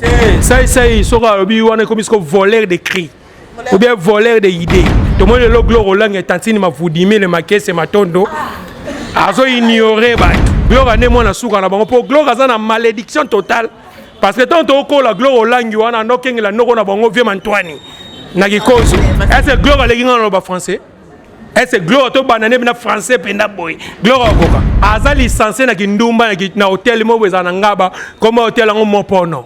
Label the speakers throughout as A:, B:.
A: Te, sai sai soki alobi wana ekomi siko voleur de cri ou bien voleur de idée. Tomoni lelo Gloire Olangi, tantine Mavudimile Makese Matondo, azo ignore bato. Gloire nde mwana suka na bango, mpo Gloire aza na malédiction totale, parce que ntango tokola, Gloire Olangi wana andokengela noko na bango, vieux Mantwani na kikoso. Ese Gloire aleki nga na loba français? Ese Gloire tobanda nde na français mpenza boye? Gloire akoka, aza licencié na kindumba na hotel moko ezala na Ngaba. Koma hotel yango mopono.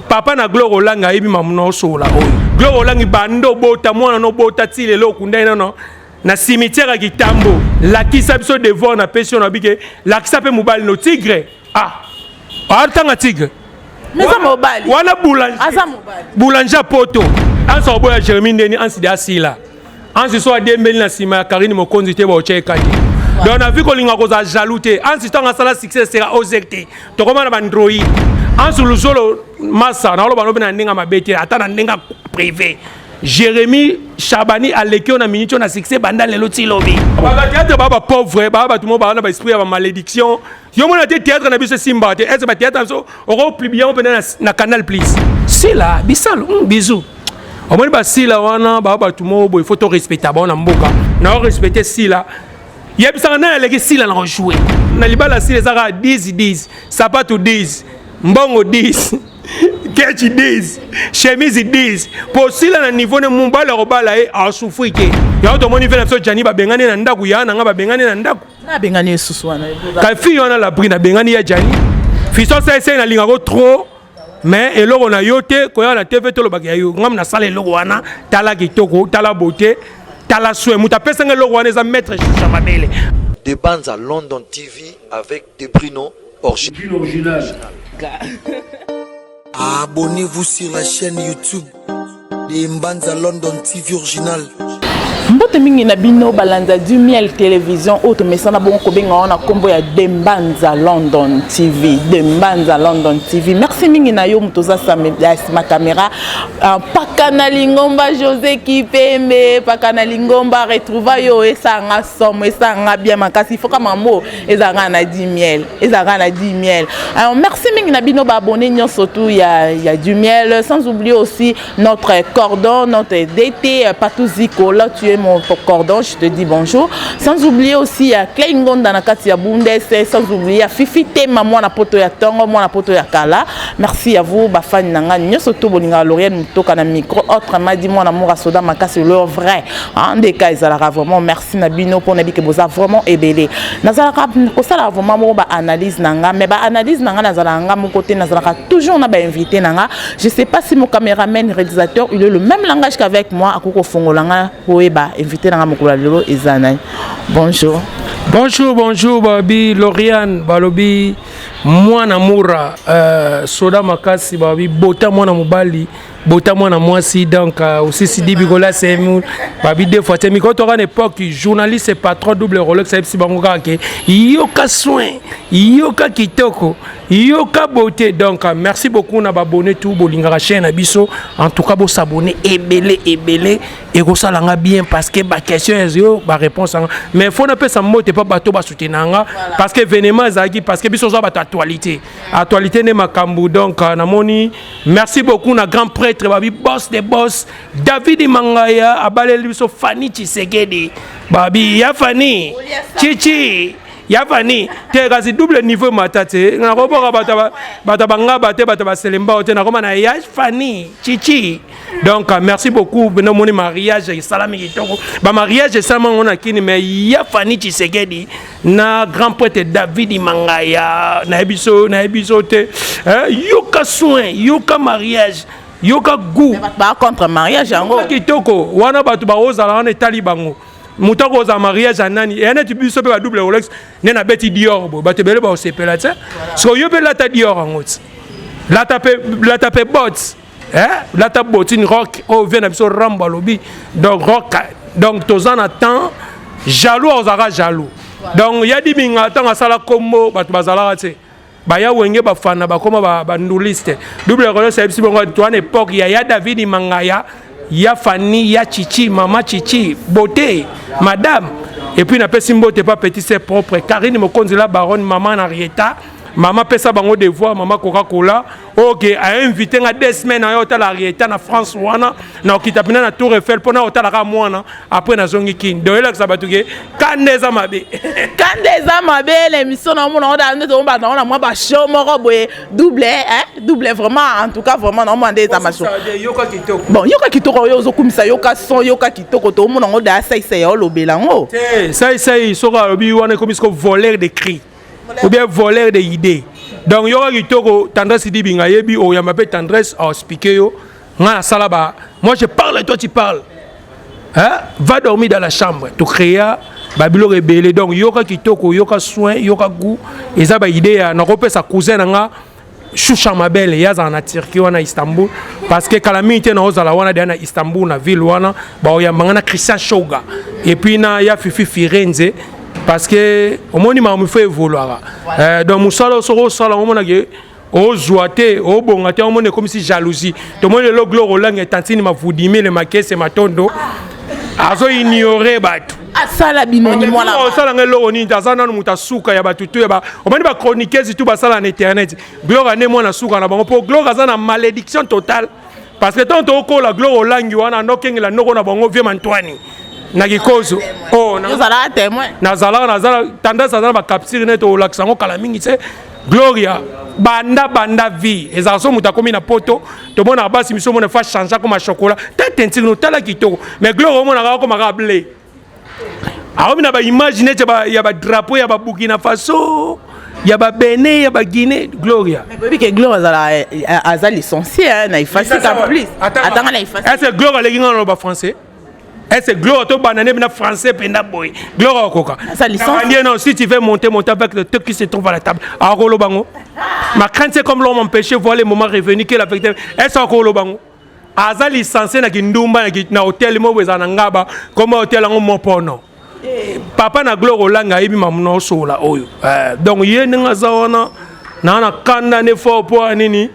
A: Papa na Gloire Olangi ayebi mamu na osola oyo. Gloire Olangi, banda obota mwana nobota ti lelo, okunda ye nano na cimetière ya Kitambo. Lakisa biso devoir napesi yo na bike. Lakisa mpe mobali no tigre. Ah, atanga tigre.
B: Mais eza mobali.
A: Wana boulanger.
B: Aza mobali.
A: Boulanger poto ansi oboya Jérémi ndeni ansi de asila ansi so adembeli na nsima ya Karine Mokonzi te, baotya eka te. Donc na vi kolinga kozala jaloux te. Ansi ntango asala succès, sera ozer te. Tokoma na bandroid ansi luzolo masa naoloba no mpe na ndenge mabe te, ata na ndenge privé. Jérémi Chabani aleki yo na minute oyo na succès. Banda lelo ti lobi, bathéâtre baa bapauvre, baa bato mo baa na baesprit ya bamalédiction. Yo mona te, théâtre na biso esimbaka te. Ese bathéâtre na biso okopublier yango mpena na Canal Plus? Sila bisalo, bisou. Omoni basila wana, baa bato moko boye, faut torespecta bango na mboka. Na orespecte sila, yebisaka nani aleki sila na kojouer na libala. Sila eza kaka 10 10, sapato 10, mbongo 10, kechi 10, chemise 10, po sila na niveau ne mobali akobala ye asouffrir te. Yango tomoni ve na biso Jani, babengani na ndako ya nanga, babengani na ndako.
B: Nabengani esusu wana.
A: Ka fille wana labri, nabengani ya Jani fiston. Sese nalingako trop, mais eloko na yo te koyaka na TV tolobaka ya yo. Ngam nasala eloko wana, tala kitoko, tala beauté, tala soin. Moto apesanga eloko wana eza maître Shusha Mabele.
C: De Banza London TV avec De Bruno
A: Original.
D: Abonnez-vous sur la chaîne YouTube de Mbanza London TV Original.
B: Mbote mingi na bino balanda du Miel Télévision oyo tomesana bongo kobenga wana nkombo ya Dembanza London TV. Dembanza London TV, merci mingi na yo moto oza nsima caméra, paka na lingomba José Kipembe, paka na lingomba. Retrouva yo esanga somo, esanga bien makasi. Ifoka mamo ezalaka na du Miel, ezalaka na du Miel. Alors merci mingi na bino baabonné nyonso tu ya du Miel, sans oublier aussi notre cordon, notre DT Patou Ziko. Là tu es mon cordon, je te dis bonjour. Sans oublier aussi ya Clay Ngonda na kati ya Bundes, sans oublier ya Fifi Tema, mwana poto ya tongo, mwana poto ya kala. Merci à vous bafani na nga nyonso to bolingaka Lauriane Mutoka na micro, autrement dit mwana moura soda makasi, le vrai ndeka ezalaka. Vraiment merci na bino mpona bike boza vraiment ebele. Nazalaka kosala vraiment moko baanalyse na nga, mais baanalyse na nga nazalaka nga moko te, nazalaka toujours na bainvité na nga. Je sais pas si mon caméraman réalisateur, il est le même langage qu'avec moi. Akoki kofongola nga koyeba invité na nga mokolo ya lelo eza nani. Bonjour.
A: Bonjour, bonjour babi Lauriane, balobi mwana mura, soda makasi, babi bota mwana mobali, bota mwana mwasi. Donc osisi di bikola semu babi deux fois te mikolo toka na époque. Journaliste patron double Rolex ayebisi bango kaka ke yoka soin, yoka kitoko, yoka beauté. Donc merci beaucoup na babone tout bolingaka chaîne na biso. En tout cas bosabone ebele ebele, ekosalanga bien, parce que baquestion ezo baréponse anga. Mais faut napesa mbote mpo bato basoutenanga nga, parce que événement ezalaki, parce que biso oza bato actualité, actualité nde makambo. Donc namoni merci beaucoup na grand prêtre, babi boss de boss David Mangaya, abaleli biso Fani Tshisekedi, babi ya Fani Chichi, ya Fani te. Kasi double niveau mata te, nakoboka bato bangaba te, bato baselembao te, nakoma na ya Fani Chichi. Donc merci beaucoup. Namoni mariage esalami kitoko, bamariage esalami yango na kini, mais ya Fani Tshisekedi na grand prêtre David Mangaya, nayebi so te. Yoka soin, yoka mariage, yoka goût.
B: Ba contre mariage yango.
A: Kitoko wana, bato baozala wana etali bango. Moto akozala mariage ya nani eya neti biso mpe badouble Rolex nde nabeti Dior boye, bato ebele baosepela te. Soki yo mpe lata Dior yango ti, lata mpe, lata mpe bot, lata botine rock oyo vie na biso Rambo alobi. Donc rock, donc toza na temps jaloux, ozalaka jaloux. Donc ya dibinga ntango asala kombo, bato bazalaka te, baya wenge, bafana bakóma banduliste. Double Rolex ayebisi bongo towana époque ya David Mangaya, ya Fani, ya Chichi, mama Chichi beauté madame. Et puis napesi mbote pa petit, c'est propre Karine Mokonzi la baronne, mama na Rieta. Mama pesa bango devoir, mama Coca-Cola. Ok, a invité nga 2 semaines ayo otala Arieta na France wana, na okita mpena na Tour Eiffel mpona otalaka mwana, après nazongi Kini. Donc elakisa bato ke kanda eza mabe.
B: Kanda eza mabe. Na émission na omona oda nde tomoba nango na mwa bashow moko boye double, hein, double vraiment. En tout cas, vraiment, naomona nde eza mashow.
A: Yoka kitoko.
B: Bon, yoka kitoko oyo ozokumisa, yoka son, yoka kitoko, toomona yango da asalisa ya olobela yango.
A: Te, saisai soki alobi wana ekomi siko voleur de cri ou bien voleur de idée. Donc yoka kitoko, Tendresse Dibinga yebi oyamba mpe Tendresse aexpliquer yo. Nga nasala ba, moi je parle, toi tu parles, hein? Va dormir dans la chambre. Tocréa babiloko ebele. Donc yoka kitoko, yoka soin, yoka goût, eza baidée ya nakopesa cousin na nga Shusha Mabele. Ye azala na Turquie wana, Istanbul, parce que kala mingi te naozala wana deya na Istanbul, na ville wana baoyambanga na Christian Shoga et puis na ya Fifi Firenze, parce que omoni makambo ifo evoluaka. Donc mosala soki osala, omonake ozwa te, obonga te, omoni ekomisi jalousie. Tomoni lelo Gloire Olangi etantini mavudimile makese matondo, azoignore bato.
B: Asala binoni mwana.
A: Osalanga eloko nini te? Aza nanu moto asuka ya bato tu ya omoni bachroniqueuse tu basala na internet. Gloire ane mwana suka na bango, mpo Gloire aza na malédiction totale, parce que ntango tokola, Gloire Olangi wana andokengela noko na bango vie Mantwani na kikozo.
B: Oh, ozalaka témoin?
A: Nazalaka, nazala tendance, aza na bacapture nete olakisa yango kala mingi te. Gloria banda banda vie ezalaka so moto akomi na poto, tomonaka basi miso, omona fa change, akoma chocolat ta teinture no tala kitoko. Mais Gloria omonaka akomaka blé, akomi na baimage neti ya badrapeau ya Baburkina Faso, ya Babenin, ya Baguinée. Gloria.
B: Oyebi ke Gloria azala aza licencié na IFASIC, en plus atanga na IFASIC.
A: Est ce que Gloria aleki nga na loba français? Est ce que Gloria tobanda nde na français mpenza boye? Gloria okoka non. Si tu veux monter, monter avec le truc qui se trouve à la table. Akoloba ngo: ma crainte, c'est comme l'homme empêché voit les moments revenus que la vérité. Est ce akoloba ngo aza licencié na kindumba na hotel moko ezala na Ngaba, comme hotel yango mopono? Papa na Gloire Olanga ayebi mamu na osola oyo. Donc ye ndenge aza wana naa na kanda nde fort. Mpo ya nini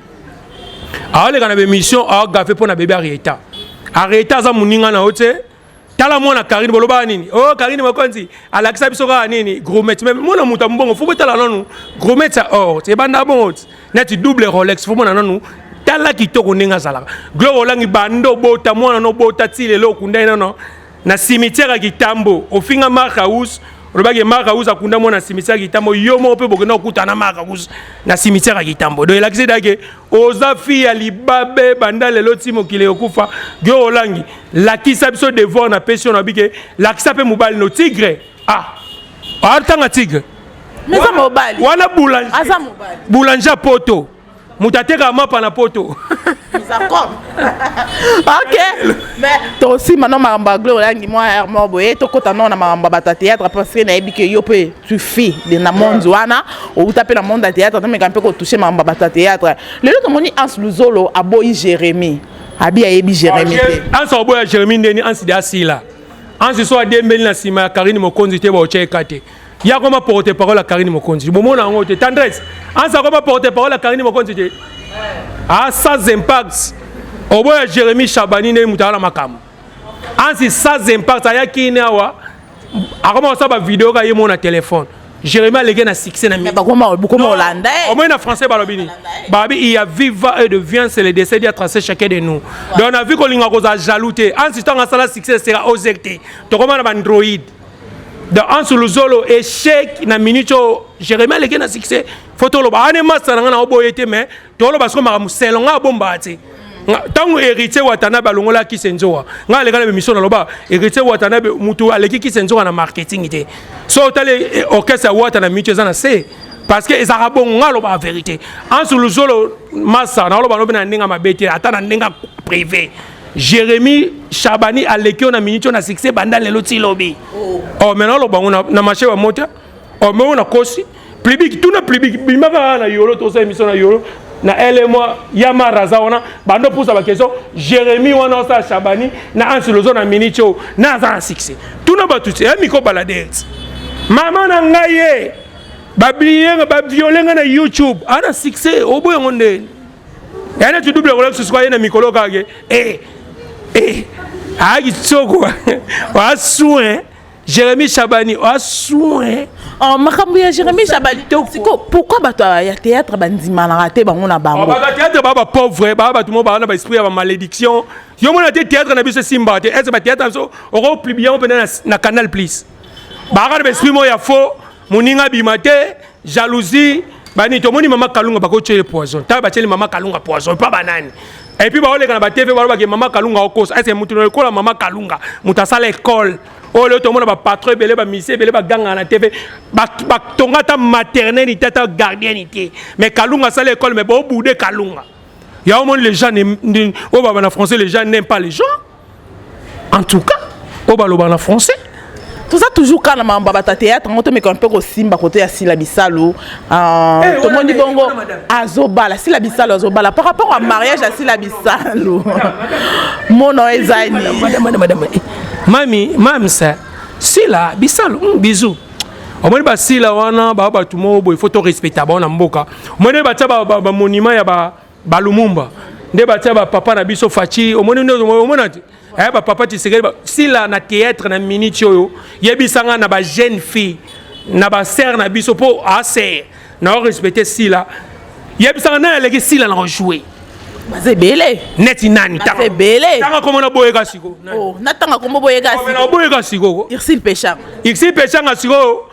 A: aoleka na bémission, aogafe mpo na bebe Arieta? Arieta aza moninga na yo te. Tala mwana Karine, bolobaka nini? O Karine Mokonzi alakisa biso kaka nini? Gourmette. Mais mwana moto ya mbongo, fo botala nanu gourmette ya or ti ebanda bongo ti neti double Rolex. Fo mona nanu, tala kitoko ndenge azalaka. Gloire Olangi, banda obota mwana no, obota ti lelo, okundai nano na cimetière ya Kitambo. Ofinga Mark House, olobaki Mark House akunda mwana na cimetière ya Kitambo. Yo moko mpe bokenda kokutana na Mark House na cimetière ya Kitambo. Donc elakisi dake oza fille ya libabe banda lelo ti mokili ekokufa. Gloire Olangi, lakisa biso devoir na pesi yo na bike, lakisa mpe mobali no tigre. Ah, atanga tigre.
B: Mais eza mobali.
A: Wana boulanger.
B: Aza mobali.
A: Boulanger ya poto, moto atekaka mapa na poto.
B: Ok, mais tosima no makambo ya Gloire Olangi mwa aire moko boye, tokɔta no na makambo ya bato ya théâtre, parce que nayebi ke yo mpe tu fis na monde wana, outa mpe na monde ya théâtre. Tomeka mpe kotouche makambo ya bato ya théâtre. Lelo tomoni Anse Luzolo aboyi Jérémie, abi ayebi Jérémie te.
A: Anse aboya Jérémie ndeni? Anse de asila. Anse so adembeli na nsima ya Karine Mokonzi te, baotya eka te. Ye akoma porte parole ya Karine Mokonzi, bomona yango te? Tendresse, Anse akoma porte parole ya Karine Mokonzi te. Ah, sans impact, oboya Jérémie Chabani nde moto ala makambo. Ansi sans impact ayaki ne awa, akoma kosala bavideo kaka ye mo na telefone. Jérémie aleki na succès na
B: Bokoma olanda.
A: Omoi na français balobi nini? Babi: il y a vie, va et de vient, c'est le décès qui a tracé chacun de nous. Donc na vie, kolinga kozala jaloux te. Ansi ntango asala succès, sera osek te, tokoma na baandroid. Donc Anse Luzolo, échec na minute oyo. Jérémie aleki na succès, fo toloba ane masa na nga na oboye te. Mais toloba siko makambo selon nga, abombaka te. Ntango Héritier Watanabe alongolaki Senzoa, ngai aleka na bémission, naloba Héritier Watanabe mutu aleki Kisenzoa na marketing te. So otali orchestre ya Wata na minute eza na se, parce que ezalaka bongo. Ngai alobaka vérité. Anse Luzolo masa naoloba no mpe na ndenge mabe te, ata na ndenge privé. Jérémie Chabani aleki yo na minute oyo na succès banda lelo ti lobi. Oh, maintenant oloba ngo na marché bamota. Oh, mais oyo nakosi public, tuna public bima kaka na yolo, tosala émission na yolo na elema ya maraza wana, bando pusa baquestion. Jérémie wana osala Chabani na Anse Lozo na minute oyo na aza na succès. Tuna bato ti ya miko balader ti mama na ngai ye babiye baviole ngai na YouTube, ana succès. Oboyango ndeni ya neti double Rolex sikoyo aye na mikolo kaka ke ayaki soko oa soin. Jérémie Chabani oa soin.
B: Oh, makambo ya Jérémie Chabali, siko pourquoi bato ya théâtre bandimanaka te bango na bango?
A: Bato ya théâtre baa bapauvre, baa bato mo baa na baesprit ya bamalédiction. Yo mona te, théâtre na biso esimbaka te. Ese bathéâtre na biso okopublier yango mpena na Canal Plus, baaka na baesprit moko ya faux. Moninga abima te, jalousie bani. Tomoni Mama Kalunga, bakotiele poison. Tala, batieli Mama Kalunga poison epa banani? Et puis baoleka na baTV, balobake Mama Kalunga okosa. Ese motu na ekola Mama Kalunga, moto asala ekole oyo, lelo tomona bapatron ebele, bamisie ebele bagangaka na TV, batonga ata maternelle te, ata gardienne te. Mais Kalunga asala ekole, mais bobude Kalunga. Ya omoni, les gens oyo baba na français, les gens n'aiment pas les gens. En tout cas oyo balobaka na français.
B: Toza toujours kaka na makambo ya bato ya théâtre yango. Tomeka mpe kosimba kote ya Sila Bisalo. Tomoni bongo azobala, Sila Bisalo azobala. Par rapport à mariage ya Sila Bisalo, mono ezani?
A: Mami, mamsa Sila Bisalo, bisou. Omoni, basila wana baa bato moko boye, faut torespecta bango na mboka. Omoni, batia bamonument ya balumumba, nde batia bapapa na biso Faci. Omoni nde omona te, aya bapapa Tisekedi. Sila na théâtre na minute oyo, yebisanga na bajeune fille, na basere na biso, mpo asere na orespecte Sila. Yebisanga nani aleki Sila na kojouer?
B: Baza ebele.
A: Neti nani?
B: Baza ebele.
A: Tanga kombo na boyeka siko.
B: Oh, natanga kombo boyeka?
A: Na boyeka siko.
B: Ursile Peshanga.
A: Ursile Peshanga sikoyo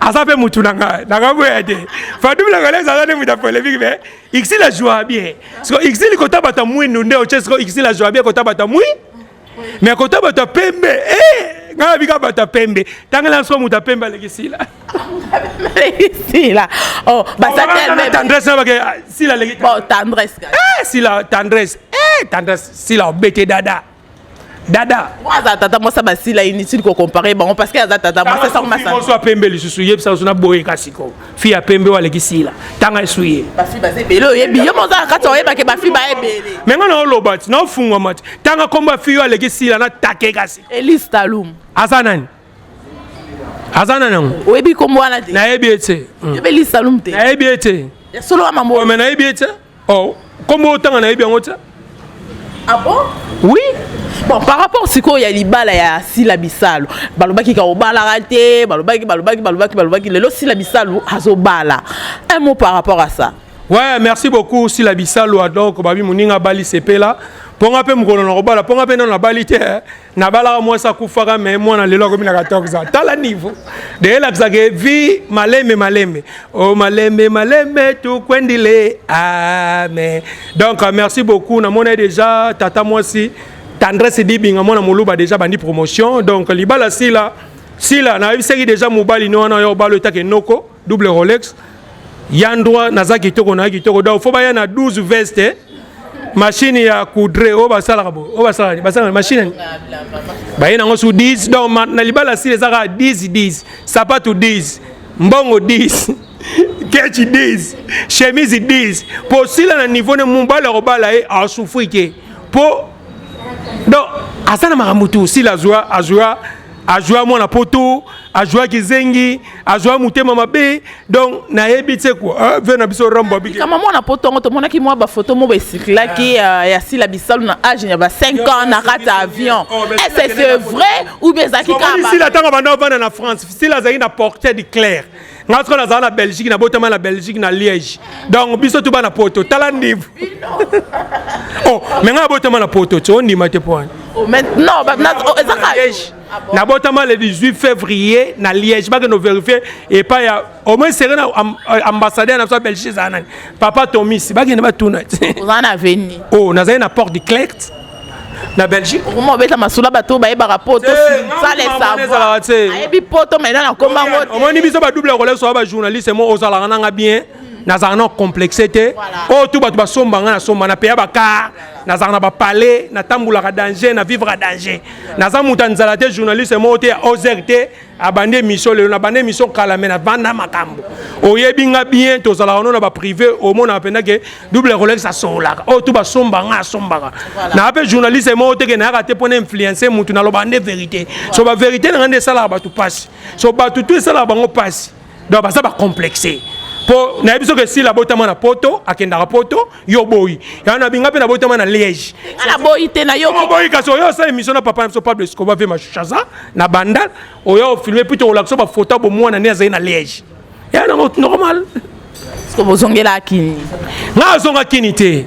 A: aza mpe mutu na ngai, nakaboya te. Fadubla Rolex aza nde mutu ya polémique, mais Ursile ajoua bien. Siko Ursile kota bato ya mwindu nde otie. Siko Ursile ajoua bien kota bato ya mwi, mais kota bato ya pembe, ngai nabika bato ya pembe. Tangela siko mutu ya pembe aleki Sila.
B: Sila, oh, baza
A: Tendresse na bake Sila aleki.
B: Bon, Tendresse.
A: Sila, Tendresse, Tendresse, Sila obete dada dada.
B: Aza tata mwasi. Basila, inutile kocomparer bango parce que aza tata mwasi sango masanga.
A: Mwasi ya pembe lisusu, yebisa so na boyeka sikoyo fille ya pembe oyo aleki Sila, ntanga esu ye.
B: Bafi baza ebele, oyebi yo moza na kati, oyebake bafi baebele.
A: Me nga naoloba ti naofungwama ti, ntanga kombo ya fille oyo aleki Sila, natake kasi.
B: Elise Talum.
A: Aza nani? Aza nani yango?
B: Oyebi kombo wana te?
A: Nayebi ye te.
B: Oyebi Elise Talum te?
A: Nayebi ye te.
B: Ya solo wa mambo?
A: Me nayebi ye te. Oh, kombo otanga, nayebi yango te.
B: Ah bon?
A: Oui.
B: Bon, par rapport sikoyo ya libala ya Sila Bisalo, balobaki ka obalaka te, balobaki, balobaki, balobaki, balobaki. Lelo Sila Bisalo azobala. Un mot par rapport à ça?
A: Ouais, merci beaucoup. Sila Bisalo, donc babi moninga bali, sepela mponga mpe mokolo na kobala mponga mpe nano nabali te. Nabalaka mwasi akufaka, me mwana lelo akomi na 14 ans. Tala niveau de elakisaka vie, malembe malembe, o malembe malembe tukwendile ame. Donc merci beaucoup. Namoni déjà tata mwasi Tendresse Dibinga, mwana moluba, déjà bandi promotion. Donc libala Sila, Sila nayebisaki déjà mobali no wana yo obala etake noko double Rolex ya ndroit. Naza kitoko na kitoko, donc faut baya na 12 veste, machine ya coudre oyo basalaka boye, oyo basalaka, basalaka machine, baye nango su 10. Donc na libala Sila eza kaka 10 10, sapatu 10, mbongo 10, kechi 10, chemise 10, po Sila na niveau ne mobali akobala ye asouffrir te, po donc aza na makambo tu. Sila azwa, azwa, azwa mwana poto, azwaki zengi, azwa motema mabe. Donc nayebi te kua ve na biso Rambo abiki.
B: Kama mwana poto yango, tomonaki mwa bafoto mo baesiklaki ya Sila Bisalu na age ya ba 5 ans na kati ya avion. Est-ce que c'est vrai ou bien ezalaki
A: kaka? Sila ntango banda ovanda na France, Sila azalaki na Porte du Clair. Nga sikoyo nazala na Belgique, nabotama na Belgique, na Liège. Donc biso tu bana poto, tala niveau. Oh, me nga nabotama na poto ti ondima te po wana.
B: Non, ezaka.
A: Nabotama le 18 février na Liège. Bakende vérifier epai ya au moins sere na ambassadeur na biso ya Belgique, ezala nani, papa Tomisi, bakende batuna.
B: Oza na veni.
A: Oh, nazali na Porte du Clert na Belgique.
B: Okoma obeta masolo, bato bayebaka poto
A: sale.
B: Te, ayebi poto maintenant na kombango
A: te. Omoni, biso badouble Rolex oya bajournaliste mo, ozalaka nanga bien, nazalaka na complexe te. Oyo tu bato basomba, nga nasomba, napeya bacar, nazalaka na bapalais, natambolaka danger, na vivre danger. Naza moto ya nzala te, journaliste moko te ya ozer te. Abandi émission lelo, nabandi émission kala, me navanda makambo. Oyebi nga bien, tozalaka no na baprivé, omonaka mpenza ke double Rolex asololaka. Oyo tu basomba, nga asombaka. Naa mpe journaliste moko te ke nayaka te mpona influence mutu, nalobaka nde vérité. So bavérité na nga nde esalaka bato mpasi, so bato tu esalaka bango mpasi. Donc baza bacomplexe. Mpo nayebi soki esila abotama na Poto, akendaka Poto, yo boyi yango na binga mpe nabotama na Liège.
B: Nga naboyi te, nayoki.
A: Boyi kasi oyo osala émission na papa na biso Pablo Escobar ve Mashaza na Bandal, oyo ofilme mpe tokolakisa bafoto ya bomwana nde azali na Liège, ya nango normal.
B: Siko bozongela kini?
A: Nga azonga kini te.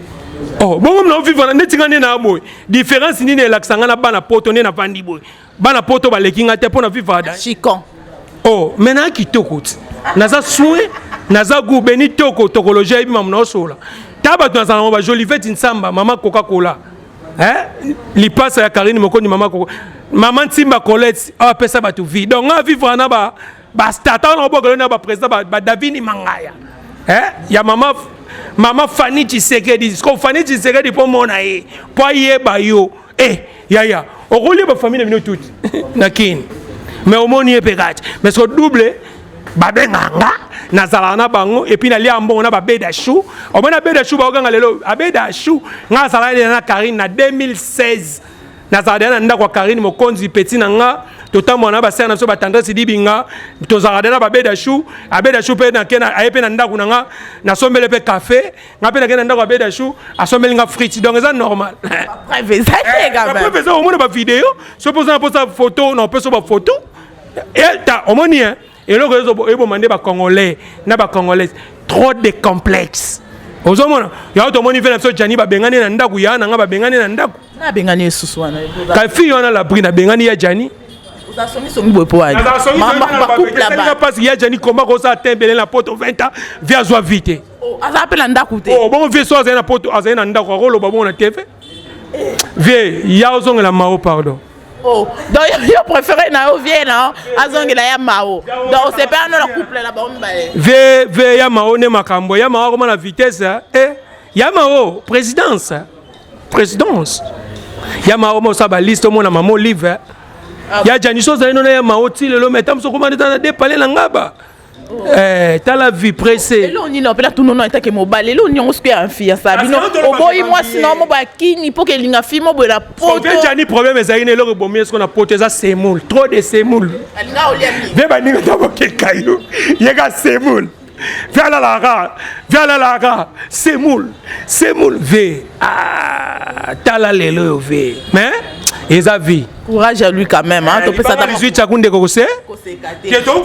A: Oh, bongo na ovivre neti nga nde na boye, différence nini elakisa nga na bana Poto nde navandi boye? Bana Poto baleki nga te mpo na vivre da
B: chicon.
A: Oh, mais na kitoko ti naza soin, naza gu beni toko tokologie, ayebi mamu na osola ta bato nazala ngo bajolivete Nsamba, mama Coca Cola, eh? Lipasa ya Karine Mokondi, mama Koko, mama Ntimba Colette, awa apesa bato vie. Donc nga vivre na ba bastata wana obokelo na baprésident badavini Mangaya, eh? Ya mama Fani Tshisekedi. Siko Fani Tshisekedi, mpo mona ye, mpo ayeba yo, eh, yaya okolia bafamille na bino tuti na Kini, mais omoni ye mpe kati. Mais siko double babengaka nga, nazalaka na bango et puis nalia mbongo na babeda chou. Omoni abeda chou, baokanga lelo abeda chou. Nga azalaka deja na Karine na 2016, nazalaka deja na ndako ya Karine Mokonzi, petit na nga. Totambola na basere na biso, batendresse dibinga, tozalaka deja na babeda chou. Abeda chou mpe aye mpe na ndako na nga, nasombele mpe café. Nga mpe nake na ndako ya Beda Chou, asombeli nga frite, donc eza normal.
B: Preuve eza te quand même.
A: Preuve eza, omona bavideo. So mpoza na mposa photo, na opesa bafoto ta omoni. Eloko eboma nde bacongolais na bacongolaise, trop de complexe. Ozomona yango, tomoni ve na biso Jani, babengani na ndako ya na nga, babengani na ndako.
B: Nabengani esusu wana?
A: Ka fille wana Labri, nabengani ya Jani.
B: Songisongi boye po
A: mpasi ya Jani komba kosala te ebele na Poto 20 ans, vie azwa vie te.
B: Aza mpe na ndako te.
A: Bongo vie so azali na Poto, azali na ndako, akoloba bongo na TV? Vie ya ozongela Mao, pardon.
B: Oh, donc yo préféré na yo vie na azongela ya Mao, donc osepela no na couple na bango mibale?
A: Vie ya Mao nde makambo ya Mao akoma na vitesse, eh, ya Mao présidence, présidence ya Mao mosala baliste. Omona mama Olive ya Janiso ozali nona ya Mao ti lelo, mais ta moso okoma nde na depale na ngaba. Eh, tala vie pressé.
B: Eloko nini opela tunono etake mobali? Eloko nini yango soki ya fiança bino, oboyi mwasi na mo bakini mpo kelinga fi mo boye na Poto?
A: Jani, problème ezali na eloko ebomi esiko na Poto, eza semoule, trop de semoule. Ve baninga ta bokeka yo yeka semoule, ve alalaka, ve alalaka semoule, semoule ve. Ah, tala lelo oyo ve, mais eza vie.
B: Courage à lui quand même, hein, topesa
A: ata 18 chaku ndeko kose.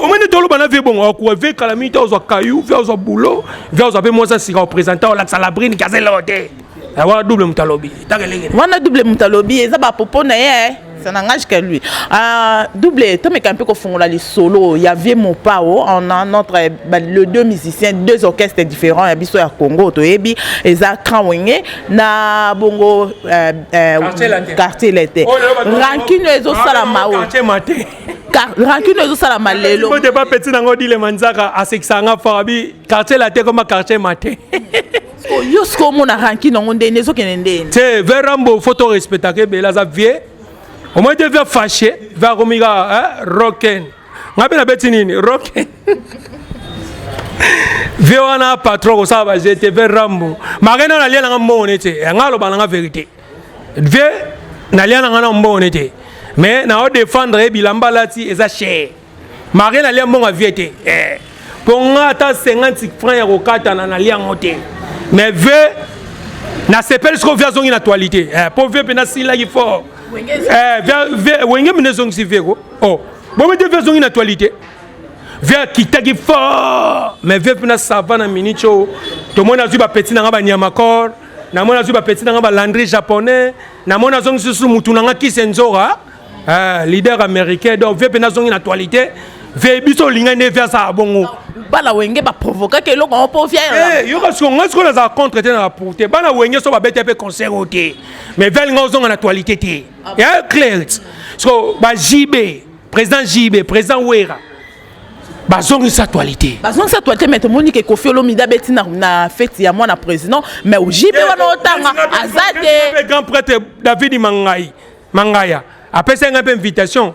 A: Omoni, toloba na vie bongo, akuwa vie kala mingi te, ozwa kayu vie, ozwa boulot vie, ozwa mpe mwasi asika, oprésente, olakisa Labrine kazelo te. Wana double moto alobi.
B: Wana double moto alobi, eza bapopo na ye, ça n'engage que lui. Double, tomeka mpe kofongola lisolo ya vie Mopao. On a notre bah, le deux musiciens, deux orchestres différents ya biso ya Congo. Toyebi eza Cran Wenge na bongo Quartier Latin. Rancune ezosalama o rancune ezosalama lelo.
A: Te bapeti nango dile manzaka asekisanga fort, abi Quartier Latin koma Quartier Matin.
B: Yo sikoyo omona rancune yango ndeni ezokende ndeni?
A: Te, ve Rambo, faut to respectaka ebele, aza vie. Omoi te ve fâché, ve akomi kaka roken. Nga mpe nabeti nini roken vie wana, patron kosala baje te. Ve Rambo make na nalia nanga mbongo nete, nga aloba nanga vérité, vie nalia nanga na mbongo nete, mais nao défendre ye, bilamba alati eza cher. Marie, nalia mbongo ya vie te, mpo nga ata 50 franc ya kokatana nalia yango te. Mais ve nasepeli sikoyo, vie azongi na actualité, mpo vie mpe nasilaki fort. Wenge mine ezongisi vie ko. Oh, bomi te, vie azongi na actualité, vie akitaki fort, mais vie mpe na sava na minute oyo tomoni azwi bapeti na nga banyama corps, namoni azwi bapeti na nga balandri japonais, namoni azongi susu mutu na nga kise nzora, leader américain. Donc vie mpe nazongi na actualité, vie biso olingai nde vie asala bongo.
B: Bana Wenge baprovokaki eloko yango mpo vie?
A: Yoka siko, ngai sikoyo nazala contre te, na pour te. Bana Wenge so babeti mpe concert oyo te, mais vie alinga ozonga na actualité te, ya clair. So ba JB, président JB, président Wera, bazongisa actualité.
B: Bazongisa actualité, mais tomoni ke Kofi Olomide abeti na fête ya mwana président, mais JB wana otanga aza te.
A: Grand prêtre David Mangai Mangaya apesaki ngai mpe invitation,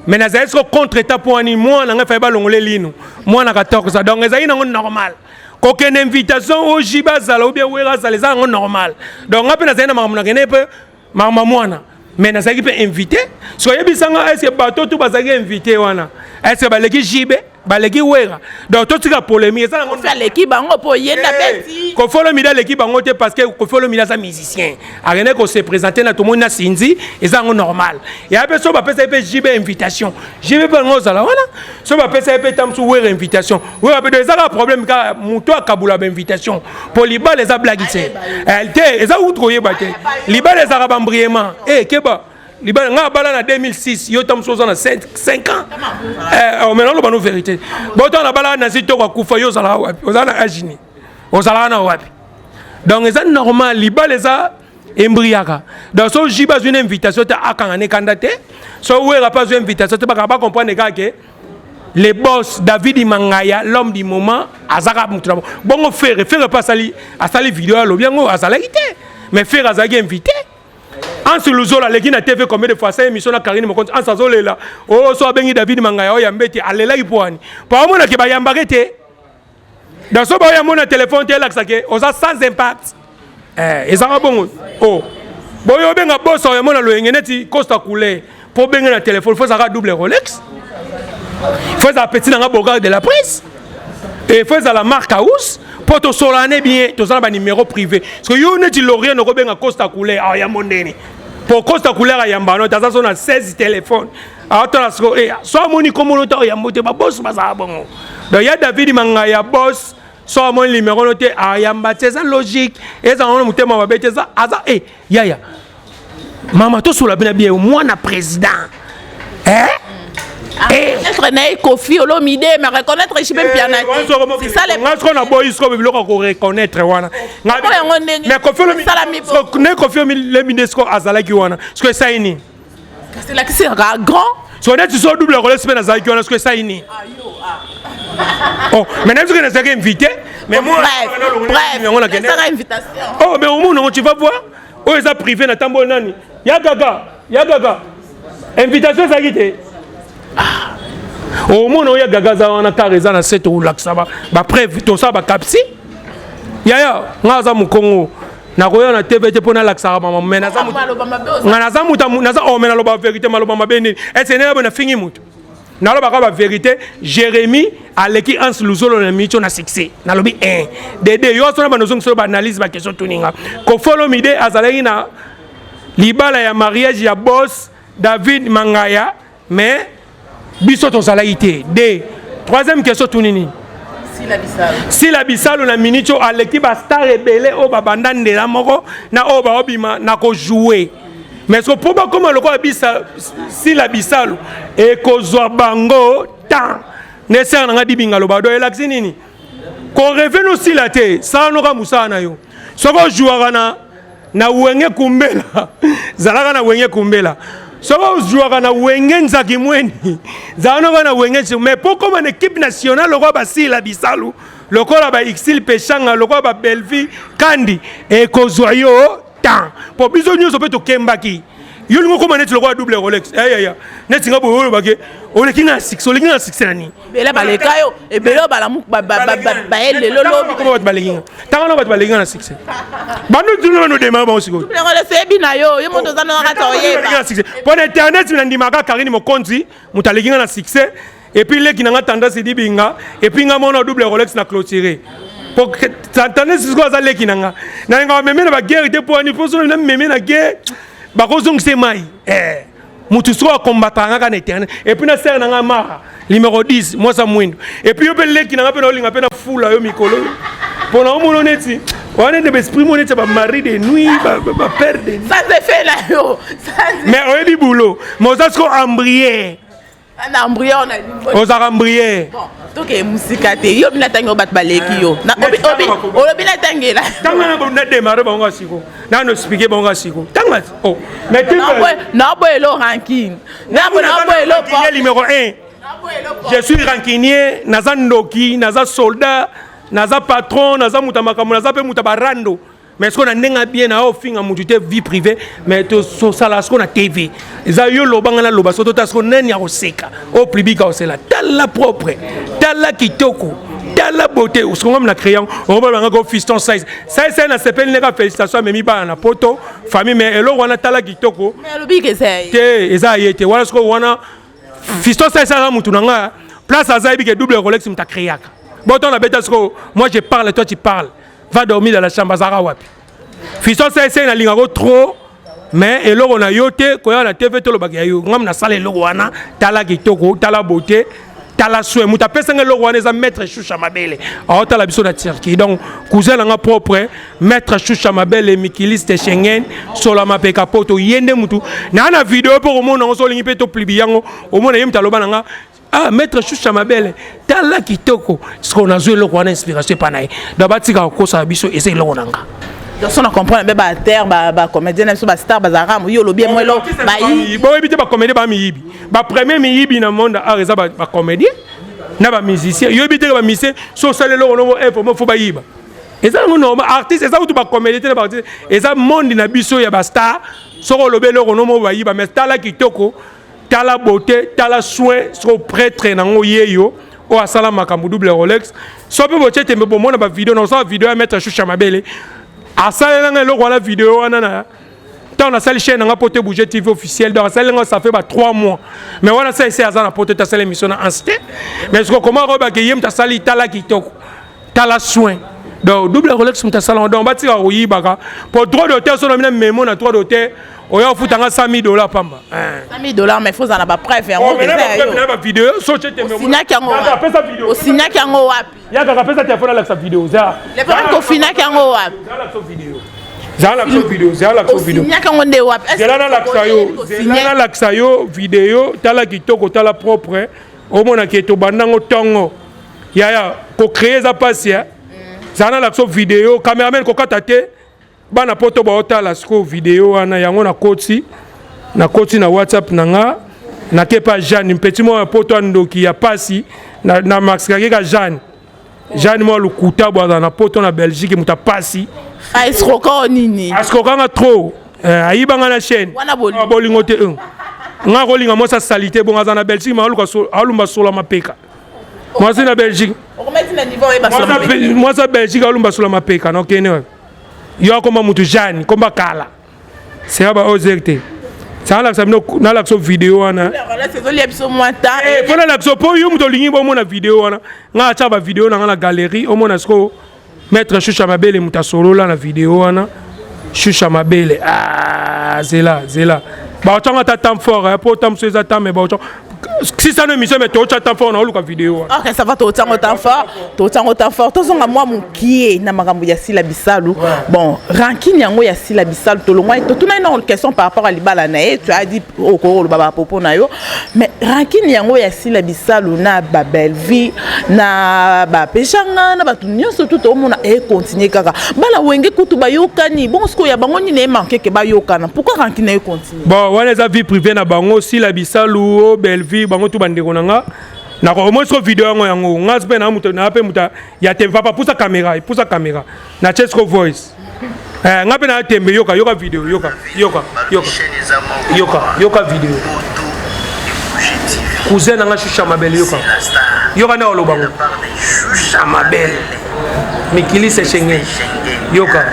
A: mais nazali siko contre état mpo wani mwana ngai faye balongola elino mwana 14. Donc ezali nango normal kokende invitation oyo JB azala ou bien Wera azala, eza yango normal. Donc ngai mpe nazali na makambo, nakende mpe makambo ya mwana, mais nazalaki mpe invité. So oyebisanga, est-ce bato tu bazalaki invité wana, est-ce baleki JB? Baleki Wera. Donc totika polémique, eza nango.
B: Koffi aleki bango mpo yenda beti.
A: Koffi Olomide aleki bango te, parce que Koffi Olomide aza musicien, akende kose présenter na tomoni na Sinzi, eza yango normal. Ya mpe so bapesa ye mpe JB invitation, JB mpe yango ozala wana. So bapesa ye mpe ta mosu Wera invitation, Wera mpe. Eza kaka problème kaka moto akabula bainvitation, mpo libala eza blague te. Te, eza kutu koyeba te. Libala ezalaka bambriement e keba. Libala, nga abala na 2006, yo ta mosu oza na 5 ans. Mais naloba no vérité, boto na bala na toko akufa, yo ozalaka wapi? Ozala na age nini? Ozalaka na wapi? Donc eza normal, libala eza embriaka. Donc so JB azwi na invitation te, akanga ne kanda te. So Wera mpe azwi invitation te, bakaka bacomprendre kaka ke le boss David Mangaya, l'homme du moment, azaka mutu na bongo. Ferre, Ferre mpe asali video, alobi yango azalaki te, mais Ferre azalaki invité. Anse Luzolo aleki na TV combien de fois, asali émission na Karine Mokonzi. Anse azolela o so abengi David Mangaya oyo yambe te. Alelaki mpo wani? Po amonake bayambaki te. Donc so baoyambo na telefone te, elakisa ke oza sans impact. Ezaka bongo o boyo obenga bosa oyambo na loyenge neti Costa Couleur. Mpo obenge na telefone, faut ezalaka double Rolex, faut ezala petit nanga Bogard de la presse et faut ezala marque house, mpo tosolane bien, toza na banuméro privé. Parce que yo neti Lorien, okobenga Costa Couleur ayambo ndeni? Mpo Costa Couleur ayamba no te, aza so na 16 téléphone, aotala siko so amoni kombono te, oyambo te. Babosi bazala bongo. Donc ya David Mangaya, boss, so amoni numéro no te, ayamba te. Eza logique, ezala wana motema mabe te. Eza aza yaya mama, tosola bena bien, mwana président, eh?
B: Reconnaître na ye Koffi Olomide, mais reconnaître JB Mpiana te, c'est ça les
A: Nga siko naboyi siko biloko ya koreconnaître wana.
B: Yango ndenge
A: Mais Koffi
B: esalami.
A: Ne Koffi Olomide siko azalaki wana, siko esali nini?
B: Kasi elakisi kaka grand.
A: So neti so double Rolex mpe nazalaki wana, siko esali nini? Oh, mais nayebi soki nazalaki invité, mais moi
B: Bref, bref.
A: Yango nakende.
B: Esaka invitation.
A: Oh, mais omona yango, tu vas voir, oyo eza privé na ntambo nani ya gaga, ya gaga invitation ezalaki te. Ah. Omona oyo ya gaga aza wana, kar eza na se, tokolakisa bapreuve, tosala bacapsi. Yaya nga aza mokongo, nakoya na TV te mpo nalakisaka mama, mais naza nga naza mutu naza. Oh, mais naloba vérité. Maloba mabe nini? Ese nde boye nafingi mutu? Nalobaka bavérité. Jérémie aleki Anse Luzolo na micho na succès. Nalobi 1 dede yo sona bando ozongisa oyo baanalyse baquestion tuninga. Koffi Olomide azalaki na libala ya mariage ya boss David Mangaya, mais biso tozalaki te. De troisième question tuni nini? Sila Bisalo na miniti oyo aleki bastar ebele oyo babanda ndela moko na oyo baobima na kojouer. Mais so mpo bakóma lokola bisa Sila Bisalo, ekozwa bango temps. Nde sere na nga dibinga loba do elakisi nini? Korêver no sila te, sala noka mosala na yo. Soki ojouaka na Wenge Kumbela, zalaka na Wenge Kumbela. Soki ozwaka na Wenge Nzaki Mweni, zala noka na Wenge. Mais mpo koma na équipe nationale lokola basila Bisalu, lokola ba Exil Peshanga, lokola babelvi Kandi, ekozwa yo temps. Mpo biso nyonso mpe tokembaki. Yo lingo okóma neti lokola double Rolex, ayaya, neti nga boye, olobake oleki nga na succès. Oleki nga na succès na nini?
B: Ebele baleka yo, ebele oyo balamu baye lelo lobi.
A: Koma bato baleki nga, tanga na bato baleki nga na succès, bando tino bano démarre bango sikoyo.
B: Oyebi na yo, yo moto oza na kati, oyeba.
A: Mpo na internet nandimaka Karine Mokonzi, moto aleki nga na succès, et puis leki na nga Tendance Dibinga, et puis nga mona double Rolex na clôturé. Po Tendance sikoyo aza leki na nga, nalingaka meme na baguerre te. Mpo ani? Mpo soki na meme na guerre, bakozongisa mai. Motu sikoyo akombataka nga kaka na internet, et puis na sere na nga Mara numéro 10, mwasa mwindo. Et puis yo mpe leki na nga mpe naolinga mpe nafula yo mikolo, mpo na omona neti wana nde baesprit mo neti ya bamari de nuit, bapère de nuit.
B: Sans effet na yo.
A: Mais oyebi boulot, mais oza sikoyo embrière.
B: Na embryon na.
A: Ozalaka embrière.
B: Bon, toke mosika te. Yo bina ntangi oyo bato baleki yo, olobi natangela.
A: Ntango na démarre bango siko, nano expliquer bango siko, ntanga oh, mais
B: Naboyelo rancune, naboyelo.
A: Numéro 1, je suis rancunier, naza ndoki, naza soldat, naza patron, naza moto ya makambo, naza mpe moto ya barando. Mais sikoyo na ndenge bien na ofinga motu te, vie privée. Mais tosala sikoyo na TV, eza yo lobanga na loba. So tota sikoyo nani ya koseka oyo public akosela? Tala propre, tala kitoko, tala beauté. Sikoyo na crayon okobala banga ko fiston size size size. Nasepeli ndeka, félicitation, amemi bana na poto, famille. Mais eloko wana, tala kitoko te, eza ye te wana. Sikoyo wana fiston size aza mutu na nga. Place aza, yebi ke Double Rolex moto acréaka. Boto na beta sikoyo, moi je parle, toi tu parles, va dormir dans la chambre. Azalaka wapi, Fiston Saisai? Nalingako trop, mais eloko na yo te koya na TV, tolobaka ya yo. Ngam nasala eloko wana, tala kitoko, tala beauté, tala soin. Moto apesanga eloko wana eza Maître Shusha Mabele, aotala biso na Turquie. Donc cousin nanga propre, Maître Shusha Mabele, mikiliste Schengen, sola mapeka poto. Ye nde mutu naa na video mpo komona yango. So olingi mpe toplibi yango, omona ye moto aloba na nga: "Ah, Maître Shusha Mabele, tala kitoko." Sikoyo nazwi eloko wana, inspiration epa na ye. Donc batika kokosala biso, eza eloko na nga.
B: Donc so na comprendre mpe baacteur, bacomédien na biso, bastar bazalaka yo olobi mo elo bayi.
A: Boyebi te, bacomédien bamiyibi. Bapremier miyibi na monde art eza bacomédien na bamusicien. Yoyebi te ke bamusicien, so osala eloko nongo info, fo bayiba. Eza yango normal. Artiste eza kutu bacomédien te na baartiste, eza monde na biso ya bastar. Soki olobi eloko nomo, bayiba. Mais tala kitoko, tala beauté, tala soin. Soko prêtre nango ye yo oyo asala makambo Double Rolex. So mpe botie tembe, bomona bavideo na osala video ya Maître Shusha Mabele asalelanga eloko wana. Video wana na ntango nasali chaîne nanga Poto Bouge TV officiel. Donc asaleli nga, ça fait ba 3 mois. Mais wana sa ese aza na poto te, asala émission na anse te. Mais siko koma koyebake ye moto asali tala kitoko, tala soin. Donc Double Rolex moto asala. Donc batika koyibaka po droit d'auteur. So na mina memo na droit d'auteur, oya ofutanga 100 000 $ pamba.
B: 100 000 $, mais faut ozala na bapreuve yango.
A: Na bavideo so tie tembe.
B: Osignaki yango?
A: Apesa video.
B: Osignaki yango wapi?
A: Yakaka, apesa telefone, alakisa video za.
B: Le problème, kofinaki yango wapi?
A: Alakisa video, zala lakisa video, zala lakisa video.
B: Osignaki yango nde wapi?
A: Zela nalakisa yo, zela nalakisa yo video. Tala kitoko, tala propre. Omonaki tobandango ntongo yaya kocréer, eza mpasi. Zala nalakisa video. Cameraman, kokata te. Bana poto baotala sikoyo video wana. Yango nakoti na WhatsApp na nga, nake pa Jeanne petit moko ya poto, andoki ya pasi na, na maxikaki ka Jeanne. Jeanne moko lokuta bo azala na poto na Belgique, moto apasi.
B: Aescroka nini?
A: Aescrokanga trop, ayibanga na chaîne.
B: Wana bolingo.
A: Ah, bolingo te. Nga kolinga mwasi asali te bongo. Aza na Belgique, ma aluka alumba sola mapeka. Mwasi na Belgique.
B: Okomati na niveau oyeba.
A: Mwasi ya Belgique alumba sola mapeka na okende wapi? Yo akoma mutu Jeanne komba kala sera ba ozer te. Sanga nalakisa bino, nalakisa video wana.
B: Ezolia biso mwa temps.
A: Mpo nalakisa, mpo yo moto olingi bomona video wana, nga atya bavideo na nga na galerie. Omona sikoyo Maître Shusha Mabele, moto asolola na video wana. Shusha Mabele, ah, zela zela, baotyango ata temps fort mpo ta mosu eza temps. Mais baotyango sisano émission, mais tootya temps fort na oluka video wana.
B: Ok, ça va, totiango temps fort, totiango temps fort. Tozonga mwa mokie na makambo ya Sila Bisalu. Bon, rancune yango ya Sila Bisalu, tolongwa, totunai na question par rapport à libala na ye. Tu as dit okoloba bapopo na yo, mais rancune yango ya Sila Bisalu na babelvi na bapeshanga na bato nyonso tu, toomona econtinue kaka. Bana Wenge kutu bayokani bongo. Sikoyo ya bango nini emanke ke bayokana? Pourquoi rancune econtinue?
A: Bon, wana eza vie privée na bango. Sila Bisalu o Belvi, bango tu bandeko na nga. Omoni siko video yango, yango nga mpe na moto na mpe moto ya tembe. Papa, pusa caméra, pusa caméra na tie siko voice. Nga mpe na tembe. Yoka, yoka video, yoka, yoka, yoka, yoka, yoka video. Cousin na nga Shusha Mabele, yoka, yoka nde oloba ngo. Shusha Mabele, mikilise Schengen. Yoka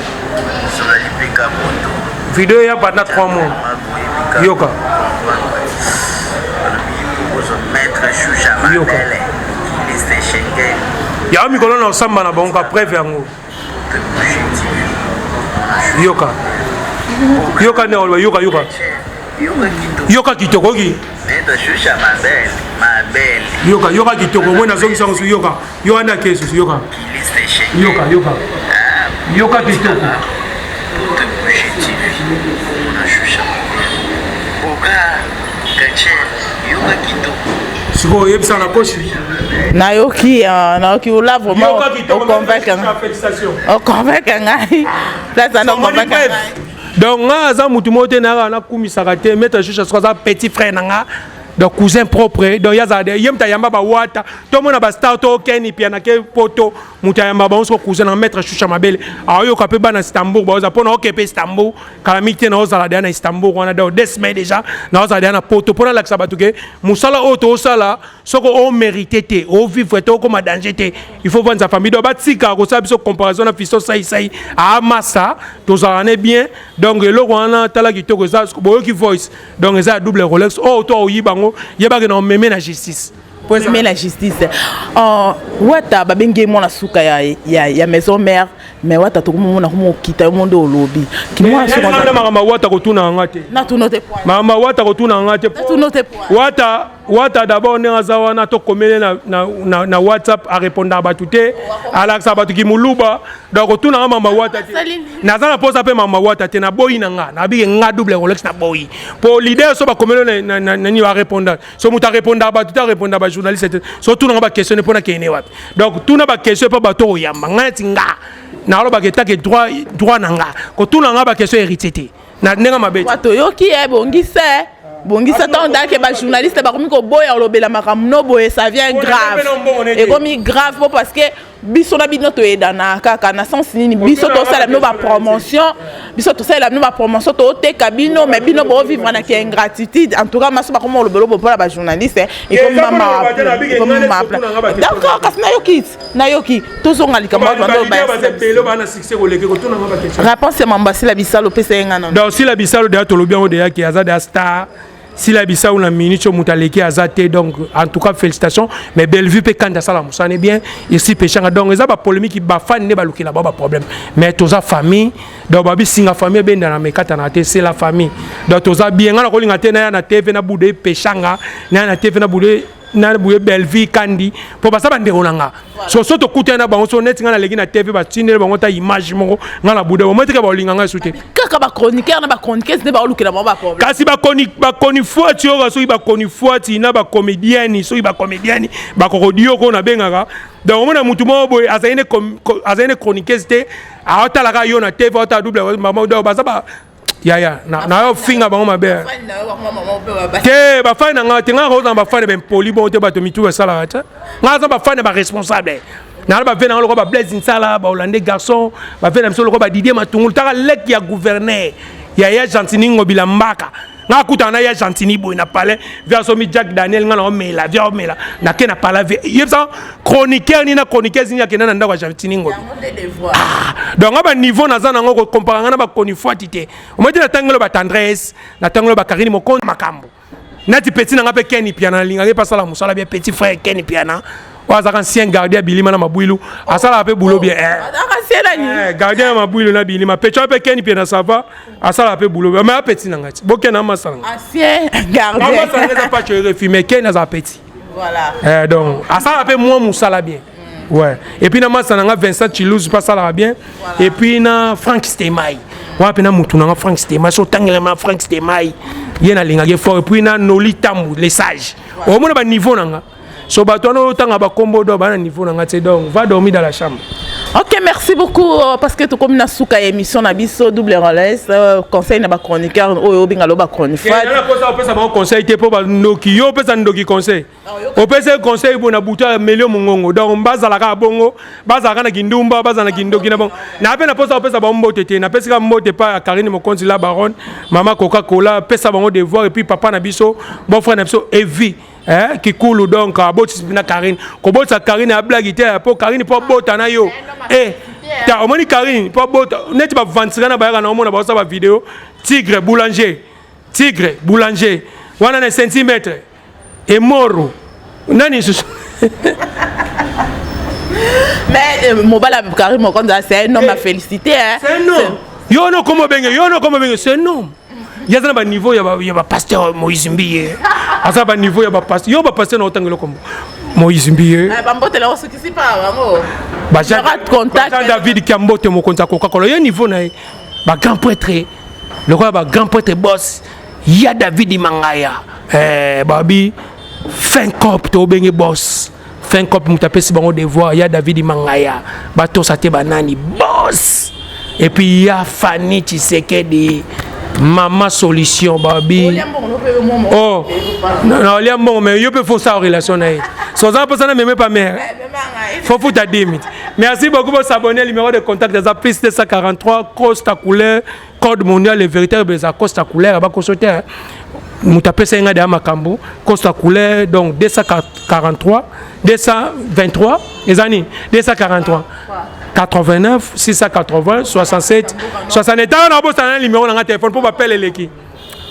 A: video ya pendant 3 mois, yoka, yoka yango. Mikolo na osamba na bango ka preuve yango. Yoka, yoka nde oloba. Yoka, yoka, yoka kitoko oki. Yoka, yoka kitoko. Moi nazongisa yango su. Yoka, yoka nde ake susu. Yoka, yoka, yoka, yoka kitoko. Sikoyo oyebisa na kosi.
B: Nayoki, nayoki ola vraiment oconvaincre ngai, place wana oconvaincre ngai.
A: Donc nga aza mutu moko te nayaka nakumisaka te. Maître Shusha soko aza petit frère na nga, donc cousin propre. Donc ye azala, ye moto ayamba bawata, tomona bastar to okeni pia na ke poto, moto ayamba bango. Soko cousin na Maître Shusha Mabele aoyoka mpe bana Istanbul baoza mpo na oke mpe Istanbul kala mingi te. Naozala deya na Istanbul wana, donc 2 semaines déjà naozala deya na poto mpo nalakisa bato ke mosala oyo toosala, soki omérite te, ovivre te, okóma danger te, il faut vanda famille. Donc batika kosala biso comparaison na Fisto Saisai amasa, tozalaka ne bien. Donc eloko wana, tala kitoko, eza boyoki voice. Donc eza ya Double Rolex oyo to oyiba yango, yebaki na omeme na justice.
B: Mais la justice, Wata babengi ye mwana suka ya maison mère, mais Wata tokomomona komokita yo monde olobi.
A: Kimwana makambo Wata kotuna yanga te.
B: Natuna te.
A: Makambo Wata kotuna yanga te.
B: Natuna te.
A: Wata, Wata d'abord, ndenge aza wana, tokomele na WhatsApp, arépondaka bato te, alakisaka bato kimuluba. Donc otunanga mama Wata te, naza na mposa mpe mama Wata te. Naboyi na nga, nabiki nga Double Rolex, naboyi po leader so bakomeli nani arépondaka. So moto arépondaka bato te, arépondaka bajournaliste te. So tunanga baquestion mpo nakende wapi? Donc tuna baquestion mpo bato oyamba nga neti nga nalobaka etake droit, droit na nga kotuna nga baquestion Héritier te na ndenge mabe.
B: Toyoki ye, bongisa, bongisa. Ntango ndake bajournaliste bakomi koboya kolobela makambo no boye, ça vient grave, ekomi grave po parce que biso na bino toyedana kaka na sens nini? Biso tosala bino bapromotion, biso tosalela bino bapromotion, tooteka bino, mais bino boovivre na ki ingratitude. En tout cas, maso bakoma kolobela bo mpona bajournaliste, ekomi mama. D'accord, kasi nayoki, nayoki. Tozonga likambo. Réponse ya mambo asila bisalo, opesa ye nga
A: nano. Donc Sila Bisalo deya, tolobi yango deya ke aza deya star. Sila Bisalo na minute oyo, moto aleki aza te. Donc en tout cas, félicitations. Mais Bellevue mpe kanda asala mosala bien esi peshanga. Donc eza bapolémique, bafani nde balukela bao baproblème, mais toza famille. Donc babisinga famille ebendana mekatana te, c'est la famille. Donc toza bien. Nga na kolinga te naya na TV na bude peshanga, naya na TV na bude na boye Bellevue kandi, mpo baza bandeko na nga. So so tokutani na bango, so neti nga naleki na TV, batindeli bango ta image moko nga na bude bomo etika, baolinga ngai su te.
B: Kaka bachroniqueur na bachroniqueuse nde baolukela bango baproblème.
A: Kasi bakoni fwati oyo, soki bakoni fwati na bacomédienne, soki bacomédienne bakokodi oko nabengaka. Donc omona mutu moko boye azali ne chroniqueuse te, aotalaka yo na TV, aotala Double mama. Donc baza ba yaya na yo finga bango mabe te. Bafani na nga te, nga kozala bafani bempoli bongo te. Bato mitu esalaka te, nga aza bafani baresponsable nala bave nanga lokola baBlaise Nsala, bahollandais garçon, bave na biso lokola baDidier Matungulu. Taka leki ya gouverneur ya ya Gentini Ngobila Mbaka, nga akutana na ya Gentini boye na palais, vi asomi Jack Daniel, nga na omela, vi omela nake na palais, vi yebisa chroniqueur nini na chroniqueuse nini akenda na ndako ya Gentini Ngobi. Ah, donc nga baniveau naza nango, kokompara nga na bakoni fwati te. Omoi te, natangelo batendresse, natangelo bakarine Mokonzi, makambo nati petit na nga mpe Ken Piana, nalingaki mpe asala mosala bien. Petit frère Ken Piana oyo azalaka ancien gardien ya Bilima na Mabwilu, asalaka mpe boulot bien. Gardien ya Mabwilu na Bilima, petit wana mpe Ken Piana, ça va, asalaka mpe boulot bien, mais apeti na ngai ti bokende amasala.
B: Ancien gardien.
A: Amasala eza pacho RFI, mais Ken azala petit.
B: Voilà.
A: Donc asalaka mpe mwa mosala bien, ouais. Et puis na masa na nga Vincent Chilouz mpe asalaka bien. Et puis na Frank Stemai wana mpe na mutu na nga Frank Stemai, so otangelama na Frank Stemai, ye nalingaki fort. Et puis na Noli Tambu le sage, omona baniveau na nga. So bato wana otanga bakombo do bana niveau na nga te. Donc va dormir dans la chambre.
B: Ok, merci beaucoup, parce que tokomi na suka ya émission na biso Double Rolex. Conseil na bachroniqueur oyo obenga lo bachroniqueur.
A: Posa opesa bango conseil te, mpo bandoki. Yo opesa ndoki conseil, opesa conseil boye na butu ameli yo mongongo. Donc bazalaka bongo, bazalaka na kindumba, bazala na kindoki na bango. Na mpe na posa opesa bango mbote te, napesika mbote pa ya Karine Mokonzi la baronne, mama Coca Cola, pesa bango devoir. Et puis papa na biso, bon frère na biso Evi, eh, Kikulu. Donc abotisi na Karine, kobotisa Karine ablagi te, mpo Karine mpo abota na yo, eh, ta omoni Karine mpo abota neti bavantisika na bayaka na omona baosala bavideo. Tigre Boulanger, Tigre Boulanger wana na centimètre emoro nani lisusu?
B: Mais mobala Karim Mokonzi, c'est un homme à féliciter, hein.
A: C'est un homme. Yo no komo benge, yo no komo benge, c'est un homme. Ye aza na baniveau ya bapasteur Moïse Mbiye, aza baniveau ya bapasteur. Yo bapasteur na otangela kombo Moïse Mbiye.
B: Bambotela osukisi pa bango.
A: Bajean David Kiambote, mokonzi ya Coca-Cola, ye niveau na ye bagrand prêtre, lokola bagrand prêtre boss ya David Mangaya, babi fin cop tobenge boss fin cop, moto apesi bango devoir ya David Mangaya, batosa te banani boss. Et puis ya Fani Tshisekedi, mama solution, babi oh naolia mbongo, mais yo mpe faut sa relation na ye, so oza mposa na meme pa mare, faut futa 10 minutes. Merci beaucoup, bosabonner. Numéro de contact eza plus 243 Costa Couleur, code mondial, le véritable eza Costa Couleur, bakoso te, moto apesa ye ngai deya makambo Costa Couleur. Donc 243 223 eza nini? 243 89 680 67 60. Ntango na bosana na numéro na nga telefone mpo bapele eleki.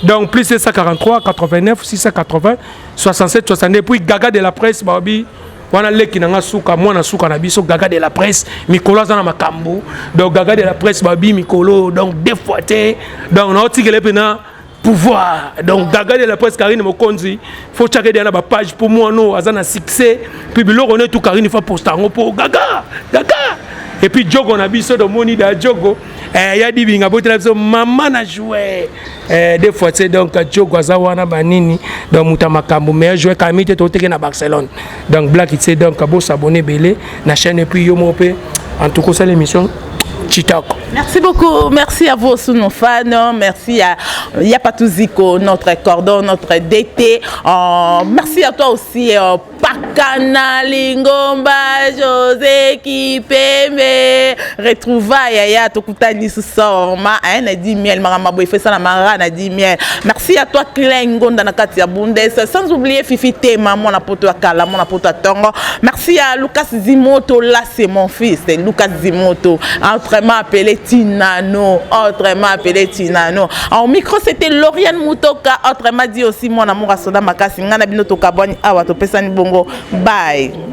A: Donc plus 743 89 680 67 62. Puis Gaga de la presse, babi wana leki na nga suka, mwana suka na biso, Gaga de la presse, mikolo aza na makambo. Donc Gaga de la presse, babi mikolo, donc deux fois te. Donc naotikele mpena pouvoir. Donc Gaga de la presse, Karine Mokonzi, faut tiaka deya na bapage mpo mwana oyo aza na succès. Puis biloko ne tu Karine fa posta yango mpo Gaga Gaga. Et puis Jogo na biso, tomoni da Jogo, ya dibinga botela biso mama na joueur, deux fois te. Donc Jogo aza wana banini, donc moto ya makambo, meilleur joueur kami te, toteke na Barcelone. Donc Black te, donc bosabone ebele na chaîne. Et puis yo moko mpe, en tout cas osala émission kitoko.
B: Merci beaucoup. Merci à vous aussi, nos fans. Merci à Yapatuziko, notre cordon, notre DT. Merci à toi aussi, Pakana Lingomba, José Kipembe. Retrouvailles, Yaya, Tokutani Soma, hein, Nadi Miel, Maramabo, Ifesa Mara, Nadi Miel. Merci à toi, Klein Ngonda, Nakatia Bundes. Sans oublier Fifi Tema, mon apoto à Kala, mon apoto à Tongo. Merci à Lucas Zimoto, là c'est mon fils, c'est Lucas Zimoto, autrement appelé Tinano, autrement appelé Tinano. En micro, c'était Lauriane Mutoka, autrement dit aussi mon amour à Soda Makasi, Ngana Bino Tokabwani, Awa Topesani Bongo. Bye.